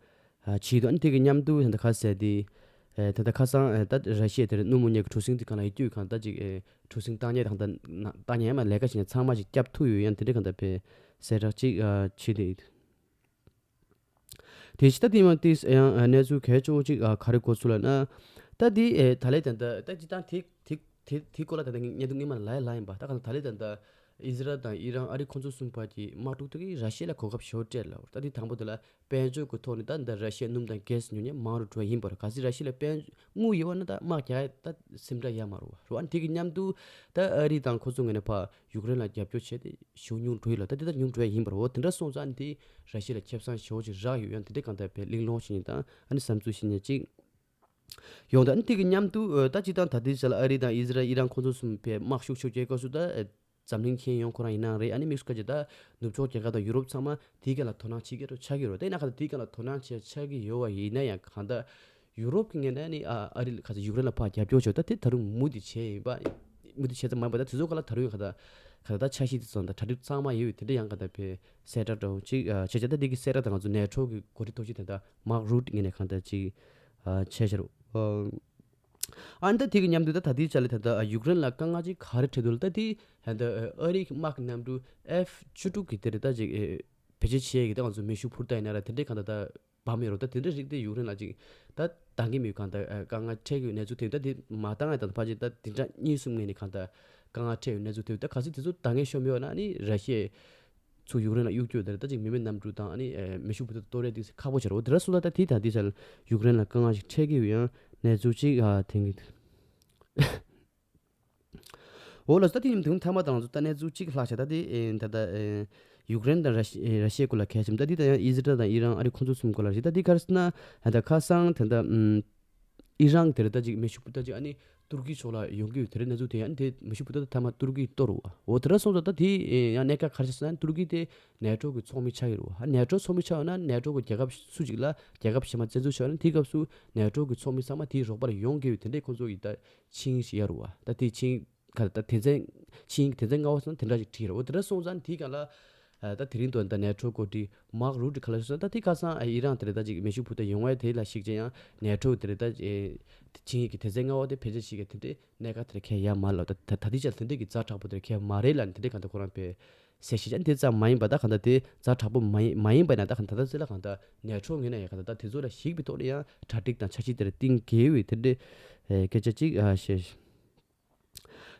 ཨ་བྱས་འདུག་ཨ་ནི་དེ་གི་མཉམ་དུ་ད་ལྟ་ག་ཟེར་དེ་ཨེ་ད་ལྟ་ཁ་སང་ཨེ་ད་ར་ཤི་ཡ་དེར་སྣུམ་དབོར་མཁན་གྱི་གྲུ་གཟིངས་དེ་གང་ལ་ཡོད་རྒྱུ་གང་ད་ཅིག་ཨེ་གྲུ་གཟིངས་བཏང་མཁན་དང་ད་བཏང་མཁན་ཡང་མ་ལས་ཀ་བྱེད་མཁན་ཚང་མ་ཅིག་བསྐྱབ་ཐུབ་ཡོད། ཡང་དེ་འདྲའི་ག་ད་བྱས་གསལ་བསྒྲགས་ཅིག་ཨ་བྱས་ཏེ། དེ་ཕྱི་ད་དེ་མ་ཏིས་ཡང་གནས་ཚུལ་གལ་ཆེ་བོ་ཅིག་ག་རེ་གོ་ཚུལ་ལ་ན། ད་དེ་ད་ལས་ད་ད་ད་ཅི་ད་དེ་དེ་དེ་དེ་སྐོར་ལ་ད་ད་ངས་དུ་ངས་མ་ལ་ལ་ཡིན་པ་ད་ག་ད་ལས་ད་ད་ཨི་ཟི་རལ་དང་ཨི་རན་ཨ་རི་ཁོང་ཚོ་གསུམ་བར་གྱི་དམག་འཁྲུག་དེ་གིས་ར་ཤི་ཡ་ལ་གོ་སྐབས་ཞེ་པོ་སྤྲད་ལ། ད་དེ་དང་པོ་དེ་ལ་དཔལ་འབྱོར་གྱི་ཐོག་ནས་ད་ད་ར་ཤི་ཡ་སྣུམ་དང་གྷེ་སི་ཉོ་མཁན་མང་རུ་འགྲོ་ཡ་ཡིན་པ་རེད། གལ་སྲིད་ར་ཤི་ཡ་ལ་དཔལ་དངུལ་ཡོད་པ་ན་ད་དམག་རྒྱག་ཡ་ད་སེམས་ཁྲལ་ཡ་མ་རུ་བ་རུ་ཨ་ནི་དེ་གི་མཉམ་དུ་ད་ཨ་རི་དང་ཁོ་ཚོ་ངོས་ནས་ཕ་ཡུཀ་རེན་ལ་རྒྱབ་སྐྱོར་བྱས་ཏེ། ཞེ་པོ་ཉུང་འགྲོ་ཡི་ལ། ད་དེ་ལྟར་ཉུང་འགྲོ་ཡ་ཡིན་པར་འོ་དེ་འདྲ་སོང་ཙང་ཨ་ནི་དེ་ར་ཤི་ཡ་ལ་ཁེ་བཟང་ཞེ་པོ་ཅིག་རག་ཡོད། ཡང་དེ་འདྲའི་གང་ལྟར་བས་གླེང་སློང་བྱེད་མཁན་དང་ཨ་ནི་བསམ་ཚུལ་བྱེད་མཁན་ཅིག་ཡོང་། ད་ཨ་ནི་དེ་གི་མཉམ་དུ་ད་སྤྱིར་བཏང་ད་ལྟའི་ཆ་ལ་ཨ་རི་དང་ཨི་ཟི་རལ་ཨི་རན་ཁོང་ཚོ་གསུམ་བས་དམག་ཤུགས་ཆེ་རྒྱག་སྐབས་སུ་ད་འཛམ་གླིང་ཁྱོན་ཡོངས་ཁོ་རང་ཡིན་ནའང་རེད། ཨ་ནི་དམིགས་སུ་བཀར་གྱི་ད་ནུབ་ཕྱོགས་རྒྱལ་ཁབ་དང་ཡུ་རོབ་ཚང་མ་དེའི་སྒང་ལ་དོ་སྣང་བྱེད་ཀྱི་རུ་ཆགས་ཀྱི་རུ། དེ་ན་ག་ད་དེའི་སྒང་ལ་དོ་སྣང་བྱེད་ཆགས་ཀྱི་ཡོད་པ་ཡིན་ན་ཡང་གང་ལྟར། ཡུ་རོབ་ཀྱི་ངོས་ནས་ནི་ཨ་ཨ་རི་ལ་ཁ་ས་ཡུཀ་རེན་ལ་ཕར་རྒྱབ་སྐྱོར་བྱས་ད་དེ་ད་རུང་མུ་མཐུད་བྱས་ཡིན་པ། མུ་མཐུད་བྱས་ཙམ་མ་ཡིན་པ་ད་དེ་ཚོ་ག་ལ་ད་རུང་ཡང་ག་ད་ག་ད་ད་འཆར་གཞི་དེ་ཚོ་ད་གྲ་སྒྲིག་ཚང་མ་ཡོད་པའི་དེ་འདྲ་ཡང་ག་ད་བས་གསལ་བསྒྲགས་འདྲ་བོ་ཅིག་ཨ་བྱས་བྱས་ད་འདི་གི་གསལ་བསྒྲགས་ད་ང་ཚོ་ནེ་ཊོ་གི་འགོ་ཁྲིད་ཐོག་ཅིག་དེ་ད་མཱག་རུ་ཊི་ངོས་ནས་གང་ལྟར་ཅིག་ཨ་བྱས་ཤར། ཨ་ནི་ད་དེ་གི་མཉམ་དུ་ད་ད་ལྟའི་ཆ་ལ་ད་ད་ཡུཀ་རེན་ལ་དཀའ་ངལ་ཅིག་ག་རེ་འཕྲད་འདུག་ལ། ད་དེ་ད་ཨ་རིའི་དམག་གི་གནམ་གྲུ་ཨེཕ་བཅུ་དྲུག་གི་དེ་རེད་ད་ཅིག་བེད་སྤྱོད་བྱས་ཡ་གི་ད་ང་ཚོ་མེ་ཤུགས་འཕུར་མདའ་ཡིན་ན་ར་དེ་འདྲའི་གང་ལྟར་ད། བབས་མེད་རོ། ད་དེ་འདྲ་རིགས་དེ་ཡུཀ་རེན་ལ་ཅིག་ད་འདང་གི་མེད། གང་ལྟར་ཨ་དཀའ་ངལ་འཕྲད་ཀྱི་ཡོད་གནས་ཚུལ་ཐོན། ད་དེ་མ་འདང་ཡ་ད་ཕལ་ཆེར་ད་བདུན་ཕྲག་གཉིས་གསུམ་སྔོན་ནས་གང་ལྟར་དཀའ་ངལ་འཕྲད་ཡོད་གནས་ཚུལ་ཐོན། ད་གལ་སྲིད་དེ་ཚོ་འདང་ངེས་ཤོར་མེད་པ་ན་ཨ་ནི་ར་ཤི་ཡས་ཚུར་ཡུཀ་རེན་ལ་གཡུག་རྒྱུ་དེ་ད་ཅིག་མི་མེད་གནམ་གྲུ་དང་ཨ་ནི་ཨེ་མེ་ཤུགས་འཕུར་མདའ་གཏོར་ཡ་དེ་ཁག་པོ་ཆགས་རེད། འོ་དེ་འདྲ་སོང་ཙང་ད་དེ་ད་དེ་ཚོ་ཡུཀ་རེན་ལ་དཀའ་ངལ་ཞིག་འཕྲད་ཀྱི་ཡོད་ཡང་གནས་ཚུལ་ཅིག་ཨ་ཐོན་གྱི་འདུག་འོ་ལགས་སོ། ད་དེ་ཡིན་དུས་མཐའ་མ་དང་ཚོ་ད་གནས་ཚུལ་གཅིག་ལྷག་བྱས། ད་དེ་ཨེ་ད་ད་ཨེ་ཡུཀ་རེན་དང་ར་ཤི་ཨེ་ར་ཤི་ཡའི་སྐོར་ལ་གལ་ཆེམ། ད་དེ་ད་ཡང་ཨི་ཟི་རལ་དང་ཨི་རན་ཨ་རི་ཁོང་ཚོ་གསུམ་སྐོར་ལ་རེད། ད་དེ་ད་ག་རེ་ཟེར་ན་ད་ཁ་སང་ད་ད་ཨམ་ཨི་རན་དེ་རེད། ད་ཅིག་མེ་ཤུགས་འཕུར་མདའ་ཅིག་ཨ་ནི་ཏུར་ཀི་ཕྱོགས་ལ་ཡོང་གི་ཡོད་དེ་རེད། གནས་ཚུལ་དེ་ཨ་ནི་དེ་མེ་ཤུགས་འཕུར་མདའ་དེ་མཐའ་མ་ཏུར་ཀིས་གཏོར་བ། འོ་དེ་འདྲ་སོང་ཙང་ད་དེ་ཨེ་ཡང་གནད་འགག་ག་རེ་ཆགས་ཟེར་ན་ཏུར་ཀི་དེ་ནེ་ཊོ་གི་ཚོགས་མི་ཆགས་ཀྱི་རེད་བ། ནེ་ཊོ་ཚོགས་མི་ཆགས་ཡོད་ན་ནེ་ཊོ་གི་རྒྱལ་ཁབ་སུ་ཅིག་ལ་རྒྱལ་ཁབ་གཞན་པ་བཙན་འཛུལ་ཆགས་ཡོད་ན་དེའི་སྐབས་སུ་ནེ་ཊོ་གི་ཚོགས་མི་ཚང་མ་དེའི་རོགས་པ་ལ་ཡོང་གི་ཡོད་དེ་འདྲས་ཁོང་ཚོ་ཡི་ད་ཆིངས་ཡོད་རེད་བ། ད་དེ་ཆིངས་ག་ད་དོན་ཚན་ཆིངས་དོན་ཚན་ལྔ་པ་སོང་དེ་འདྲ་ཞིག་བྲིས་རེད། འོ་དེ་འདྲ་སོང་ཙང་དེའི་སྒང་ལ་ཨ་ད་དེ་རིང་དུ་ད་ནེ་ཊོ་འགོ་ཁྲིད་མཱག་རུ་ཊི་ག་ལ་སོང་ཙང་ད་དེ་ཁ་སང་ཨ་ཨི་རན་དེ་རེད། ད་ཅིག་མེ་ཤུགས་འཕུར་མདའ་ཡོང་བ་དེ་ལ་གཞིགས་བྱས་ཡང་ནེ་ཊོ་དེ་རེད། ད་ཨེ་ཆིངས་ཡིག་གི་དོན་ཚན་ལྔ་པ་དེ་ཕལ་ཆེར་ཞིག་གི་དེ་འདྲའི་གནད་འགག་དེ་འདྲ་གང་ཡང་ཡོད་མ་རེད་ལབ། ད་ད་ད་ལྟའི་ཆར་དེ་འདྲའི་གི་ཛ་དྲག་པོ་དེ་འདྲ་གང་ཡང་ཡོད་མ་རེད་ལབ་ནས་དེ་འདྲའི་གང་ལྟར་ཁོ་རང་དཔེ་གསལ་བཤད་བྱས། དེ་ཙམ་མ་ཡིན་པ་ད་གང་ལྟར་དེ་ཛ་དྲག་པོ་མ་ཡིན་མ་ཡིན་པ་ན་ད་གང་ལྟར་ད་ཚེ་ལ་གང་ལྟར་ནེ་ཊོ་ངོས་ནས་ཡང་གང་ལྟར་ད་དེ་ཚོ་ལ་གཞིགས་པའི་ཐོག་ནས་ཡང་གྲ་སྒྲིག་དང་འཆར་གཞི་དེ་འདྲ་བཏིང་དགོས་པའི་དེ་འདྲའི་ཨེ་སྐད་ཆ་གཅིག་ཨ་བཤད།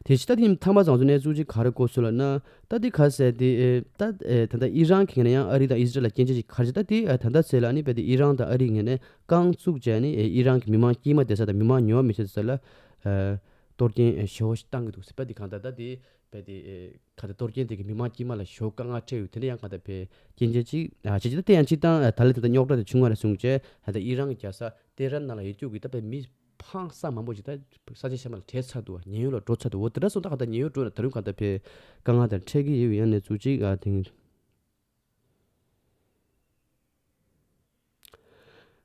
དེ་ཕྱི་ད་དེ་མཐའ་མ་ཚང་ཚོ་གནས་ཚུལ་ཅིག་ག་རེ་གོ་སོང་ལབ་ན། ད་དེ་ག་ཟེར་དེ་ཨེ་ད་ཨེ་ད་ལྟ་ཨི་རན་གྱི་ངོས་ནས་ཡང་ཨ་རི་དང་ཨི་ཟི་རལ་ལ་སྐྱོན་བརྗོད་ཅིག་ག་རེ་བྱས། ད་དེ་ཨ་ད་ལྟ་ཚེ་ལ་ཨ་ནི་དཔེ་དེ་ཨི་རན་དང་ཨ་རིའི་ངོས་ནས་རྐང་བཙུགས་བྱས་ནས་ཨེ་ཨི་རན་གྱི་མི་མང་དཀྱུས་མ་བསྡད་ས་དང་མི་མང་ཉོ་བ་མི་བྱེད་ས་ལ་ཨ་གཏོར་སྐྱོན་ཨེ་ཞེ་པོ་ཞིག་བཏང་གི་འདུག་ཟེར། དཔེ་དེ་གང་ལྟར་ད་དེ་དཔེ་དེ་ཨེ་ག་ད་གཏོར་སྐྱོན་དེ་གི་མི་མང་དཀྱུས་མ་ལ་ཞེ་པོ་དཀའ་ངལ་འཕྲད་ཡོད། དེ་འདྲ་ཡང་གང་ལྟར་དཔེ་སྐྱོན་བརྗོད་ཅིག་ཨ་བྱེད་ཀྱི། ད་དེ་ཡང་སྤྱིར་བཏང་ཨ་ད་ལན་དེ་ད་རྙོག་དྲ་དེ་བྱུང་བ་རེད་གསུངས་བྱས། ཨ་ད་ཨི་རན་གྱི་རྒྱལ་ས་ཏེ་རན་ནང་ལ་ཡོད་རྒྱུ་གི་ད་དཔེ་མི་ཧང་སང་མང་པོ་ཞིག་ད་ས་ཆ་གཞན་པ་ལ་བྲོས་ཚར་འདུག་བ། ཉེན་གཡོལ་ལ་འགྲོ་ཚར་འདུག་འོ་དེ་འདྲ་སོང་ད་གང་ལྟར་ཉེན་གཡོལ་འགྲོ་ན་ད་རུང་གང་ལྟར་དཔེ་དཀའ་ངལ་དང་འཕྲད་ཀྱི་ཡོད་ཡང་གནས་ཚུལ་ཅིག་ཨ་དེང་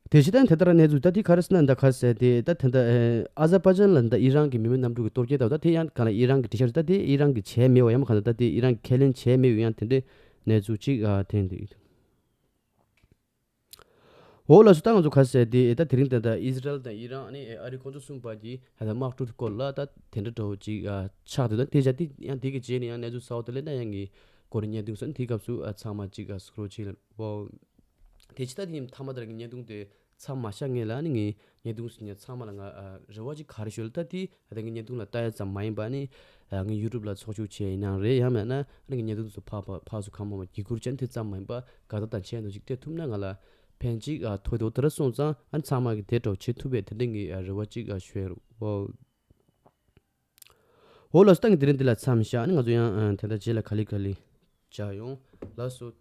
དེ་ཕྱི་ད་དེ་ལྟར་གནས་ཚུལ་ད་དེ་ག་རེ་ཟེར་ན་ད་ག་ཟེར་དེ་ད་དེ་འདྲ་ཨ་ཨ་ཛར་བྷ་ཇན་ལ་ད་ཨི་རན་གྱི་མི་མེད་གནམ་གྲུ་གི་གཏོར་སྐྱོན་ད་ད་དེ་ཡང་གང་ལ་ཨི་རན་གྱི་འགྲེལ་བཤད་ད་དེ་ཨི་རན་གྱི་བྱས་མེད་པ་ཡང་གང་ལ་ད་དེ་ཨི་རན་གྱི་ཁས་ལེན་བྱས་མེད་ཡང་དེ་འདྲའི་གནས་ཚུལ་ཅིག་ཨ་དེང་དེ། འོ་ལགས་སོ། ད་ང་ཚོ་ག་ཟེར་དེ་ད་དེ་རིང་ད་ལྟ་ཨི་ཟི་རལ་དང་ཨི་རན་ཨ་ནི་ཨ་རི་ཁོང་ཚོ་གསུམ་བར་གྱི་ད་དམག་འཁྲུག་སྐོར་ལ་ད་དེ་འདྲ་འདྲ་བོ་ཅིག་ཨ་ཆགས་འདུག་ད་དེ་བྱ་དེ་ཡང་དེ་གི་རྗེས་ནས་ཡང་གནས་ཚུལ་གསར་པ་དེ་ལས་ན་ཡང་གི་སྐོར་བརྙན་ཐུང་སོང་དེ་སྐབས་སུ་ཨ་ཚང་མ་ཅིག་ཨ་གཟིགས་རོགས་བྱེད་ལ་འོ། དེ་ཕྱི་ད་དེ་མཐའ་མ་དེར་གི་བརྙན་ཐུང་དེ་མཚམས་མ་བཞག་སྔོན་ལ་ཨ་ནི་ངས་བརྙན་ཐུང་ཟིན་ཡ་ཚང་མ་ལ་ང་ཨ་རེ་བ་ཅིག་ག་རེ་ཞུ་ལ་ད་དེ་ཨ་ད་ངའི་བརྙན་ཐུང་ལ་ལྟ་ཡ་ཙམ་མ་ཡིན་པ་ཨ་ནི་ཨ་ངའི་ཡུ་ཊུབ་ལ་ཚོགས་ཞུགས་བྱས་ཡིན་ནའང་རེད། ཡང་མེད་ན་ཨ་ནི་ངའི་བརྙན་ཐུང་ཚོ་ཕར་ཕར་ཕར་ཚུར་གང་མང་མང་བརྒྱུད་སྐུར་བྱས་ནས་དེ་ཙམ་མ་ཡིན་པ་དགའ་རྟགས་དང་ཆེད་དུ་ཅིག་སྤྲད་ཐུབ་ན་ང་ལ་ཕན་ཅིག་ཨ་ཐོགས་འདུག་དེ་འདྲ་སོང་ཙང་ཨ་ནི་ཚང་མ་གི་དེ་འདྲ་བྱེད་ཐུབ་པའི་དེ་འདྲ་ངའི་ཨ་རེ་བ་ཅིག་ཨ་ཞུ་ཡ་རེད་འོ། འོ་ལགས་སོ། ད་ངས་དེ་རིང་འདི་ལ་མཚམས་བཞག་ཨ་ནི་ང་ཚོ་ཡང་ཨ་དེ་འདྲ་རྗེས་ལ་ག་ལེ་ག་ལེ་མཇལ་ཡོང་། ལགས་སོ།